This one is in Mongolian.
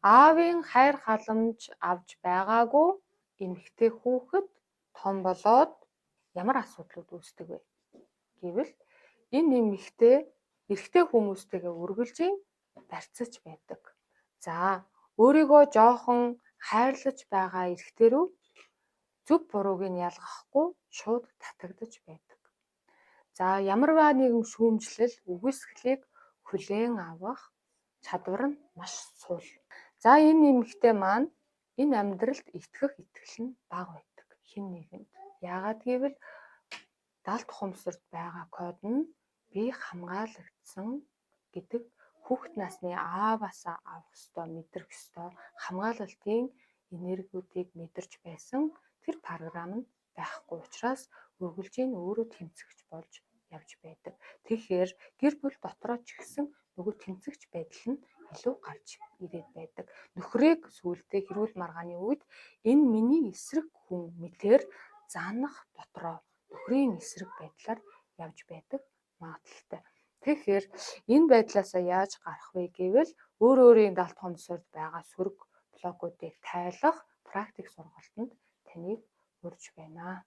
Аавын хайр халамж авч байгаагүй эмэгтэй хүүхэд том болоод ямар асуудлууд үүсдэг вэ гэвэл энэ эмэгтэй эрэгтэй хүмүүстэйгээ үргэлжийн барьцаж байдаг. За, өөрийгөө жоохон хайрлаж байгаа эрэгтэй рүү зөв бурууг нь ялгахгүй шууд татагдаж байдаг. За, ямарваа нэгэн шүүмжлэл, үгүйсгэлийг хүлээн авах чадвар нь маш сул. За, энэ эмэгтэй маань энэ амьдралд итгэх итгэл нь бага байдаг хэн нэгэнд. Яагаад гэвэл далд ухамсарт байгаа код нь би хамгаалагдсан гэдэг хүүхэд насны ааваасаа авах ёстой, мэдрэх ёстой хамгаалалтын энергиудыг мэдэрч байсан тэр програм нь байхгүй учраас үргэлжийн өөрөө тэмцэгч болж явж байдаг. Тэгэхээр гэр бүл дотроо ч гэсэн нөгөө тэмцэгч байдал нь илүү гарч ирээд байдаг. Нөхрийг сүүлдээ хэрүүл маргааны үед энэ миний эсрэг хүн мэтээр занах дотроо нөхрийн эсрэг байдлаар явж байдаг магадлалтай. Тэгэхээр энэ байдлаасаа яаж гарах вэ гэвэл өөр өөрийн далд хомсорд байгаа сөрөг блокуудыг тайлах практик сургалтанд таныг урьж байна.